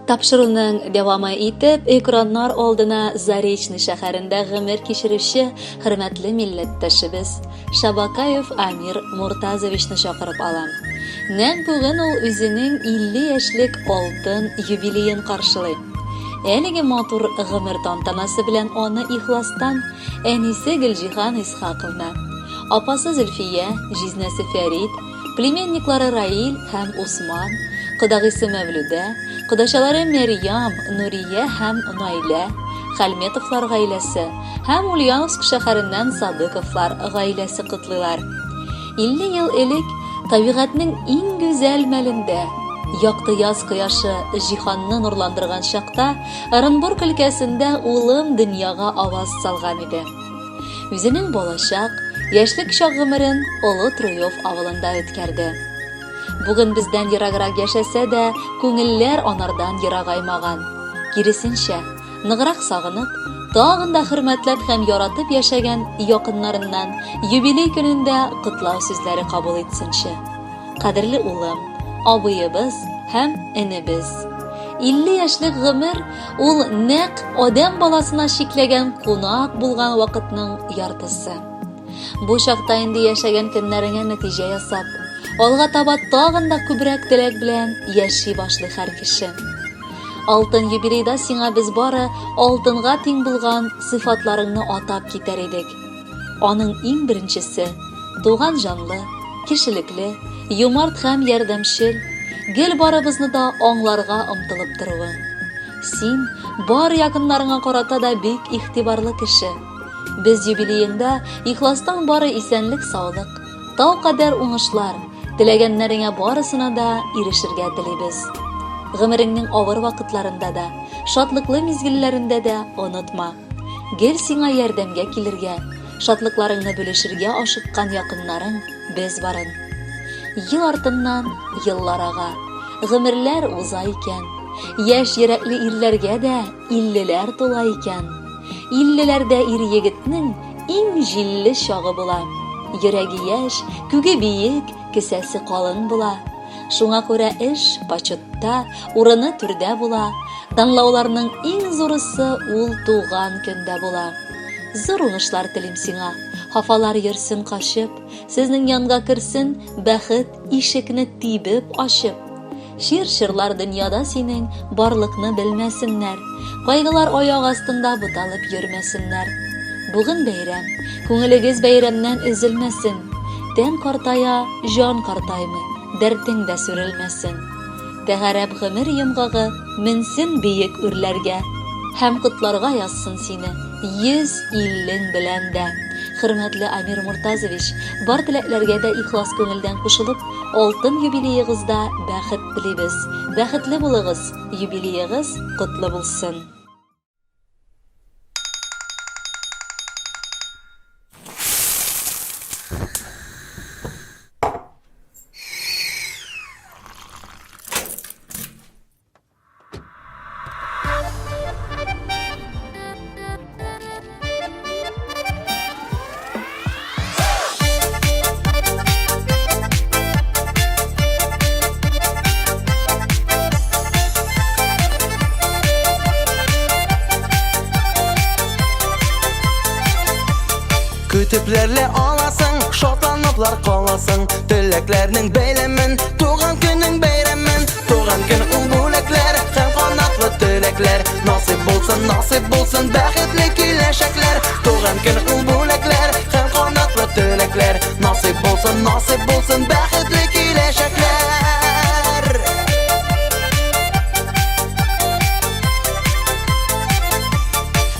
Тапшыруның дәвамы итеп, экраннар алдына Заречный шәһәрендә гомер кичерүче хөрмәтле милләттәшебез Шабакаев Амир Муртазовичны чакырып алам. Нәкъ бүген ул үзенең 50 яшьлек алтын юбилеен каршылый. Әлеге матур гомер тантанасы белән аны ихластан әнисе Гөлҗиһан Исхаковна, апасы Зөлфия, җизнәсе Фәрит, племянниклары Раил һәм Усман, кодагыйсы Мәвлүдә, кодачалары Мәрьям, Нурия һәм Наилә, Хәлметовлар гаиләсе һәм Ульяновск шәһәреннән Садыковлар гаиләсе котлыйлар. 50 ел элек табигатьнең иң гүзәл мәлендә, якты яз кояшы җиһанны нурландырган чакта, Оренбург өлкәсендә улым дөньяга аваз салган иде. Үзенең балачак, яшьлек чак гомерен Олы Труев авылында үткәрде. Бүген бездән ераграк яшәсә дә, күңелләр анардан ерагаймаган. Киресенчә, ныграк сагынып, тагын да хөрмәтләп һәм яратып яшәгән якыннарыннан юбилей көнендә котлау сүзләре кабул итсенче. Кадерле улым, абыебыз һәм энебез. 50 яшьлек гомер ул нәкъ адәм баласына чикләгән кунак булган вакытның яртысы. Бу чакта инде яшәгән көннәреңә нәтиҗә ясап, алга таба тагын да күбрәк теләк белән яши башлый һәр кеше. Алтын юбилейда сиңа без бары алтынга тиң булган сыйфатларыңны атап китәр идек. Аның иң беренчесе, туган җанлы, кешелекле, юмарт һәм ярдәмчел, гел барыбызны да аңларга омтылып торуың. Син бар якыннарыңа карата да бик игътибарлы кеше. Без юбилееңда ихластан бары исәнлек-саулык, тау кадәр уңышлар, теләгәннәреңә барысына да ирешергә телибез. Гомереңнең авыр вакытларында да, шатлыклы мизгелләрендә дә онытма. Гел сиңа ярдәмгә килергә, шатлыкларыңны бүлешергә ашыккан якыннарың без барын. Ел артыннан еллар ага, гомерләр уза икән. Яшь йөрәкле ирләргә дә иллеләр тула икән. Иллеләрдә ир егетнең иң җилле чагы була. Йөрәге яшь, күге биек, кесәсе калын була. Шуңа күрә эш почетта, урыны түрдә була. Данлауларның иң зурысы ул туган көндә була. Зур уңышлар телим сиңа. Хафалар йөрсен качып, сезнең янга керсен бәхет ишекне тибеп ачып. Чир-чырлар дөньяда синең барлыкны белмәсеннәр. Кайгылар аяк астында буталып йөрмәсеннәр. Бүген бәйрәм. Күңелегез бәйрәмнән өзелмәсен. Тән картая, җан картаймый, дәртең дә сүрелмәсен. Тәгәрәп гомер йомгагы менсен биек үрләргә. Һәм котларга язсын сине 150 белән дә. Хөрмәтле Амир Муртазович, бар теләкләргә дә ихлас күңелдән кушылып, алтын юбилеегызда бәхет телибез. Бәхетле булыгыз, юбилеегыз котлы булсын! Көтепләрле аласың, шатланыплар каласың. Теләкләрнең бәйләмен, туган көнең бәйрәмен. Туган көн ул бүләкләр һәм канатлы теләкләр. Насыйп булсын, насыйп булсын бәхетле киләчәкләр. Туган көн ул бүләкләр һәм канатлы теләкләр. Насыйп булсын, насыйп булсын бәхетле киләчәкләр.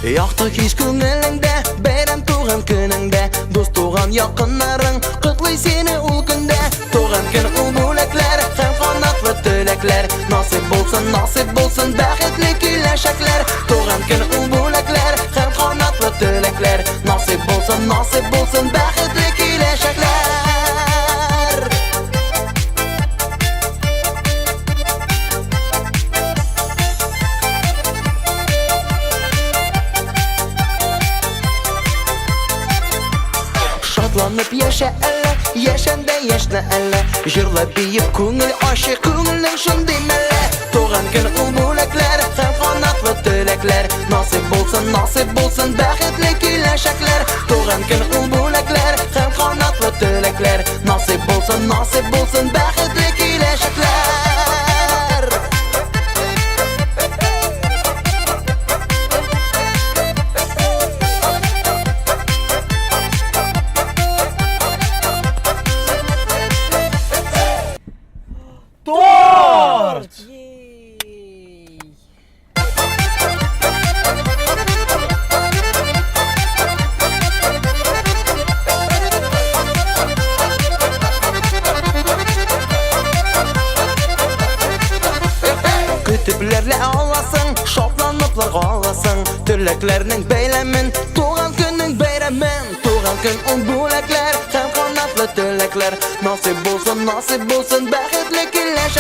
Якты кич күңелеңдә, бәйрәм туган көнеңдә, дус туган якыннарың котлый сине ул көндә. Туган көн ул бүләкләр һәм канатлы теләкләр. Насыйп булсын, насыйп булсын бәхетле киләчәкләр. Туган көн ул бүләкләр һәм канатлы теләкләр. Насыйп булсын, насыйп булсын бәхетле киләчәкләр. Шатланып яшә әллә, яшәндә яшьнә әллә. Җырлап биеп күңел ачык, күңелнең шундый мәллә. Туган көн ул бүләкләр. булсын, насыйп булсын бәхетле киләчәкләр. Туган көн ул бүләкләр һәм канатлы теләкләр. Насыйп булсын, насыйп булсын бәхетле киләчәкләр. Торт! Ей! Көтепләрлә аласың, шатланыплар аласың. Теләкләрнең бәйләмен, туган көннең бәйрәмен. Туган көн ул бүләкләр һәм канатлы теләкләр. Насыйп булсын, насыйп булсын бәхетле киләчәкләр.